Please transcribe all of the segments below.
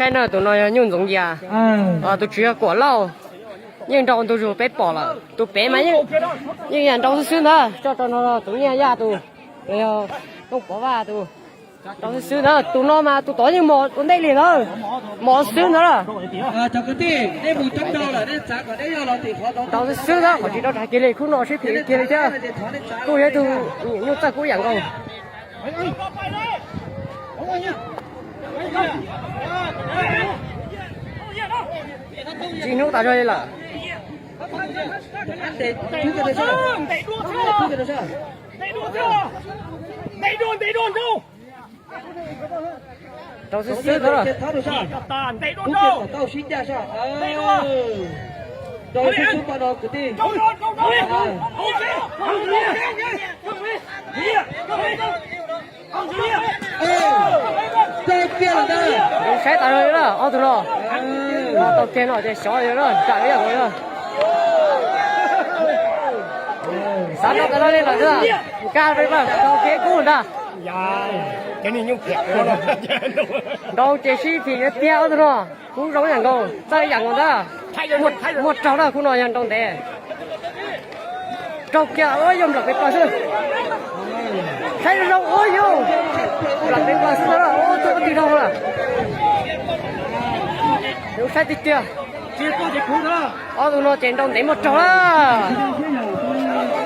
Saib no, tus no yog Nyuj Ntxoov Yias, tus tswv yog Kuam Lauj. Yeej nrau ntu zus peb pom lawm, tus pem mas yeej yam nrau xwb xwb ntag. Tso rau no tus nyiaj yaj tus, yog Tooj Pov Vaj tus, nrau xwb xwb ntag. Tus no mas tus tod yeej mos ua ntej li ntag, mos xwb ntag. Nrau xwb xwb ntag, qhov tsis nrau rau kiag li, khub no sib phim kiag li thiab. Kuj yog ib tug nyuj txawj kub yam nkaus. Tsis hnub tas zog li lawm. Rau xwb xwb ntag. Zoo saib tas zog li lawm ob tug no. Tau kiag no ces xyov li lawm, nram ib yam nkaus li. Xav nrau tas zog li lawm xwb, nkag pes plaws tau kiag kub ntag. Nrau ces sib phim tiag ob tug no. Kub zoo yam nkaus, txawj yam nkaus ntag. Muaj raug na, khub no yog nrau ntev. Raug kiag, ua yog nplam pes plaws xwb. Saib zoo, ua yog nplam pes plaws xwb ntag, ua tug ua tib raug na. Saib tiag tiag. Ob tug no ces nrau ntev muaj raug na.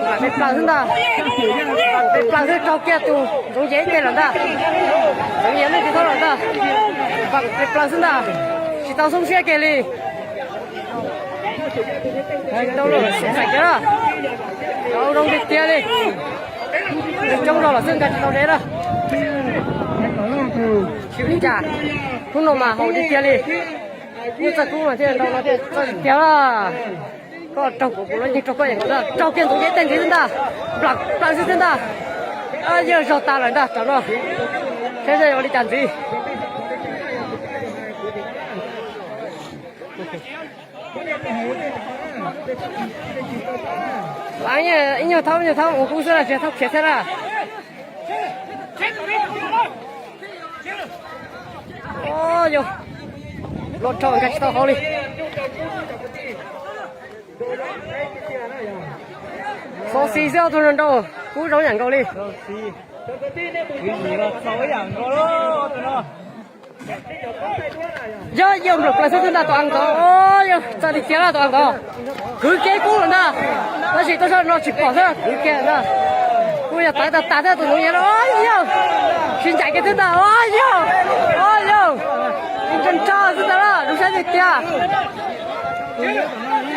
Nplam pes plaws xwb ntag. Nplam pes plaws xwb, raug kiag tus Ntxoov Yias ib teg lawm ntag. Ntxoov Yias lub tsis tau lawm ntag. Nplam pes plaws xwb ntag. Tsis tau xoob siab kiag li. Tsis tau lawm, xav kiag na. Zoo tiag tiag li. Coob zog los xwb nkag tsis tau dev na. Tsis ua li cas, hnub no mas haum tiag tiag li. Nyuj txawj kub mas thiaj nrau no thiaj txawj tiag tiag. Koj raug kuv, kuv los yeej raug koj, raug kiag Ntxoov Yias ib teg ntxiv xwb ntag. Nplam plaws xwb xwb ntag. Yawg zog tas lawm ntag, tam no saib seb yuav ua li cas ntxiv. Ib nyuag thaub, ib nyuag thaub ua kub xwb na, tsis thaub khiav thiab na. Yog, los rau nkag tsis tau hauv li. Xov xis xwb, ob tug no nrau kub zoo yam nkaus li. Yog, yog nplam plaws xwb xwb ntag tus a ntawd. Yog txawj tiag tiag na tus a ntawd. Kwv kiag kub lawm ntag. Tab sis tuaj sab no tsis pom xwb, kwv kiag ntag. Kuj yog tawv tag tas thiab tus Ntxoov Yias no, yog sib ncaim kiag xwb ntag. Yog, yog nrag nrag xwb ntag, zoo saib tiag tiag.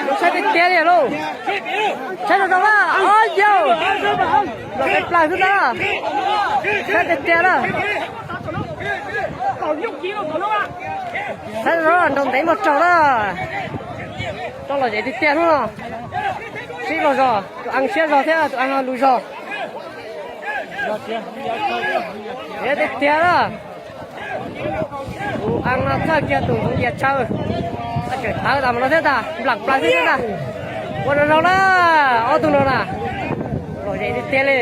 Zoo saib tiag tiag li lauj. Saib rau rau na, yog nplam pes plaws xwb ntag. Saib tiag tiag na. Saib no, nrau ntev muaj raug na. Rau lom zem tiag tiag hnub no. Sib los zog, tus a siab zog thiab tus a lus zog. Tiag tiag na. Tus a no txhawj kiag tus Ntxoov Yias tshaw. Tseem tawv tas mas no thiab ntag, nplam plaws xwb thiab ntag. Ua rau zoo na, ob tug no na. Lom zem tiag tiag li.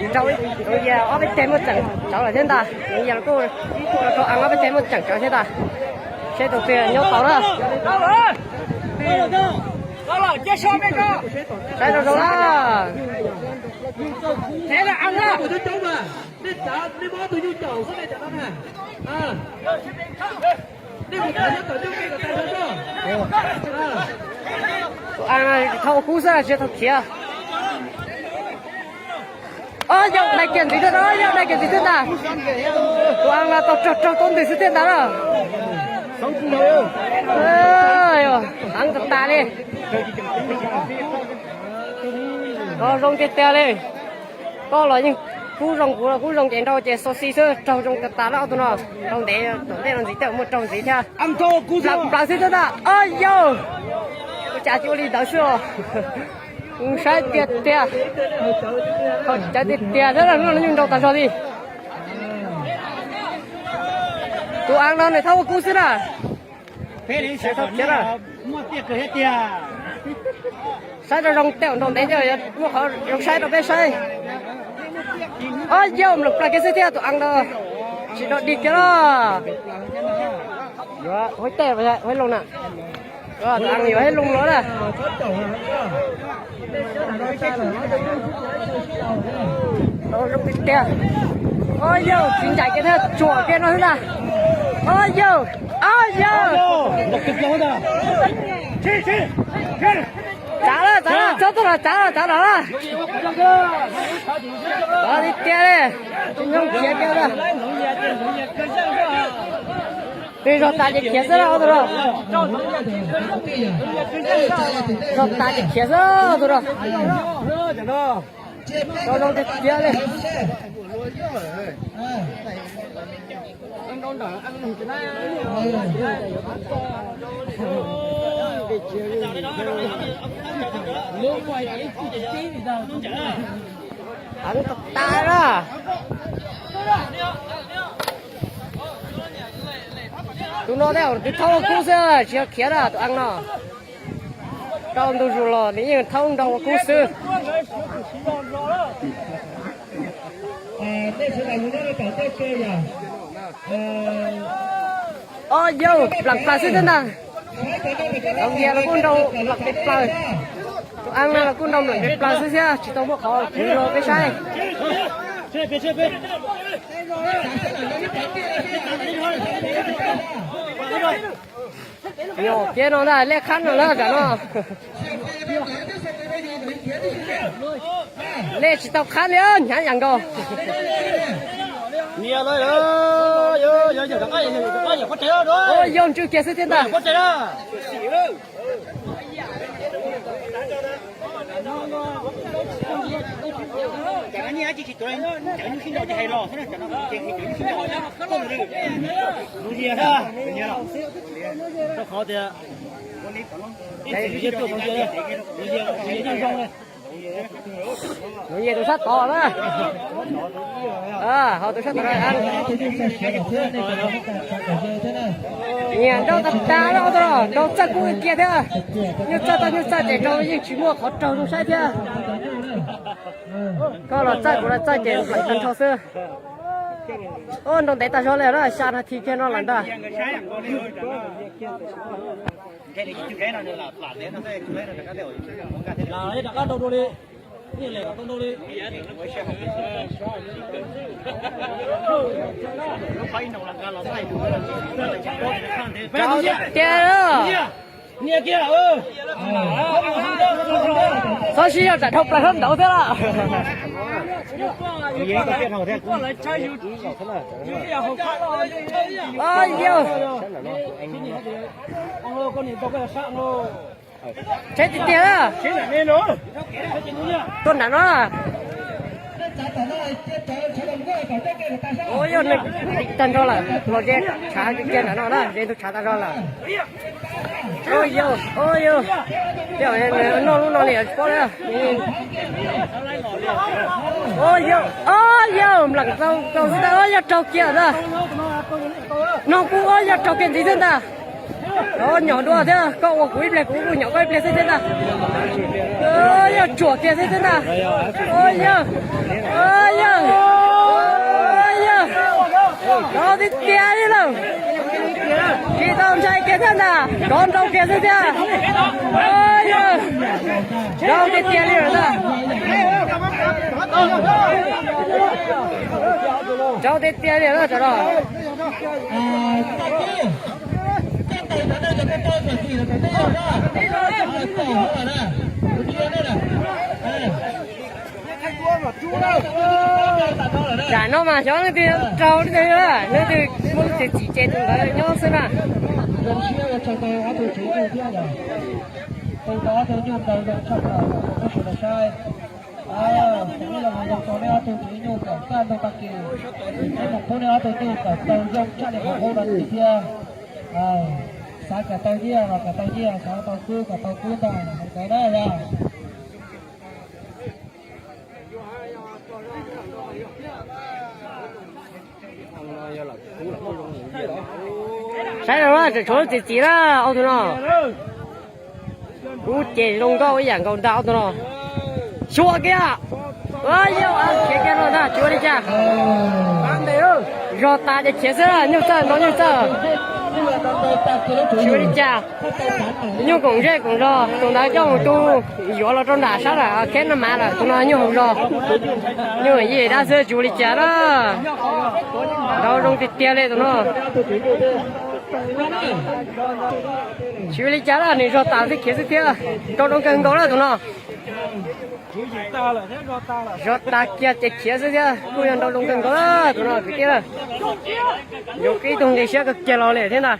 Ntxoov Yias ob peb teg muaj tseem tsawv lawm thiab ntag, Ntxoov Yias los kuj rau a ob peb teg muaj tseem tsawv thiab ntag. Seb tus twg nyob tau na. Saib rau zoo na. Tus a thaub ua kub xwb, tsis tau khiav. Ob yog dai kiag ntxiv thiab, ob yog dai kiag ntxiv thiab ntag. Tus a tau raug raug tau ntws xwb thiab ntag na. Heev tas tas li. Koj zoo tiag tiag li. Koj los yeej kub zoo, kuv los kub zoo ces nrau ces xov xis xwb, raug zoo tas tas na ob tug no. Raug ntev, tom ntej no ntxiv tej muaj raug ntxiv thiab. Nplam plaws xwb thiab ntag. Ob yog, ua cas cia ua li ntawd xwb os. Saib tiag tiag, tsis cawv tiag tiag thiab, hnub no nyuj nrau tas zog li. Tus a no nws thaub ua kub xwb na. Saib rau zoo tej nrau ntev, muaj qhov zoo saib rau peb saib. Ob yog, nplam plaws kiag xwb thiab tus a no. Tsis dog dig kiag los. Yuav haib tej haib loo na. Yuav haib loo los na. Zoo tiag tiag. Ob yawg tsis ncaim kiag thiab, tsuam kiag no xwb ntag. Ob yawg, ob yawg. Txav lawm, txav lawm, txhob tuaj los txav lawm, txav lawm. Txav tiag tiag li. Tsis nyob khiav kiag lawm. Twb zog tas ces khiav xwb lauj, ob tug lauj. Zog tas ces khiav xwb tus lauj. Zoo zoo tiag tiag li. Heev tas tas na. Tus no tej zaum twb thaub ua kub xwb, tsis yog khiav na tus eeb no. Rau ntu zus los nws yeej thaub nrau ua kub xwb. Ob yawg, plam plaws xwb thiab ntag. Tus vias los kuj nrau plam pes plaws. Tus eeb no los kuj nrau plam pes plaws xwb thiab, tsis tau muaj qhov khwv rau peb saib. Nyom kiag no ntag, lej qhab no lawm tam no. Lej tsis tau qhab li, hnyav yam nkaus. Yog ntswj kiag xwb thiab ntag. Nuv Yis tus sab tod na. Ho tus sab tod na. Nyiam nrau tag tag lawm, nrau txawj kub kiag thiab. Nyuj txawj tau nyuj txawj ces nrau yeej tsis muaj qhov raug zoo saib thiab. Koj los txawj kuv los txawj ces nplaim tag nrho xwb. Nrau ntev tag zog li na, xya nas this kiag no lawm ntag. Tiag tiag. Txhob siv zog tsam dhau plaws hlob nraud thiab lawm. Yog, tsheb tiag tiag. Tuaj nram no. Ua yog neeg tag nrho lawm, los ze tshav kiag nram no na, ze ntug tshav tag zog lawm. Ua yog, ua yog, noj lub no li tsis paub li. Ua yog, ua yog, mlam tau tau xwb ntag, yog raug kiag ntag. No kuj ua yog raug kiag ntxiv xwb ntag. Nyom dua thiab, koj ua kuv ib pliag kuv kuj nyom koj ib pliag xwb thiab ntag. Yog tsuam kiag xwb thiab ntag. Yog, yog, yog, rov tiag tiag li lawm. Tsis tau ntshai kiag thiab ntag, rov nrau kiag xwb thiab. Yog, rov tiag tiag li lawm ntag. Rov tiag tiag li lawm tam no. Tam no mas xyov leej twg raug leej twg, leej twg muaj lub txim txim ces tus ntawd nyob xwb na. Tus tau ob tug nyuj ntawd zoo tshaj plaws, kuv sim los saib. Kuv los zoo tau nej ob tug txiv nyuj kom kaj ntug tag kis, kuv mus pub nej ob tug nyuj kom tau zoo tshaj li qhov qub no thiab. Xav kom tau nyiaj los kom tau nyiaj, xav tau kub kom tau kub ntag, hais ntawd na yog. Saib no tseem tshuav lub txim txim na, ob tug no. Kub ces zoo nkauj ib yam nkaus ntag ob tug no. Xyuas kiag, yog khiav kiag no ntag tsis ua li cas. Zog tas ces khiav xwb, nyuj txawj nrau nyuj txawj. Tsis ua li cas, nyuj koom zej koom zog tus ntawd coj mus tu, yuav los rau nram sab lawm, kheb no mas lawm, tus no nyuj hauv zog. Nyuj yim dab xwb, tsis ua li cas na. Nrau zoo tiag tiag li tus no. Tsis ua li cas na, nws zog tas xwb khiav xwb thiab. Nrau zoo kawg nkaus na tus no. Zog tas kiag ces khiav xwb thiab, kuj yog nrau zoo kawg nkaus na tus no kwv tij na. Yuav ib tug nqi siab kawg kiag los li thiab ntag.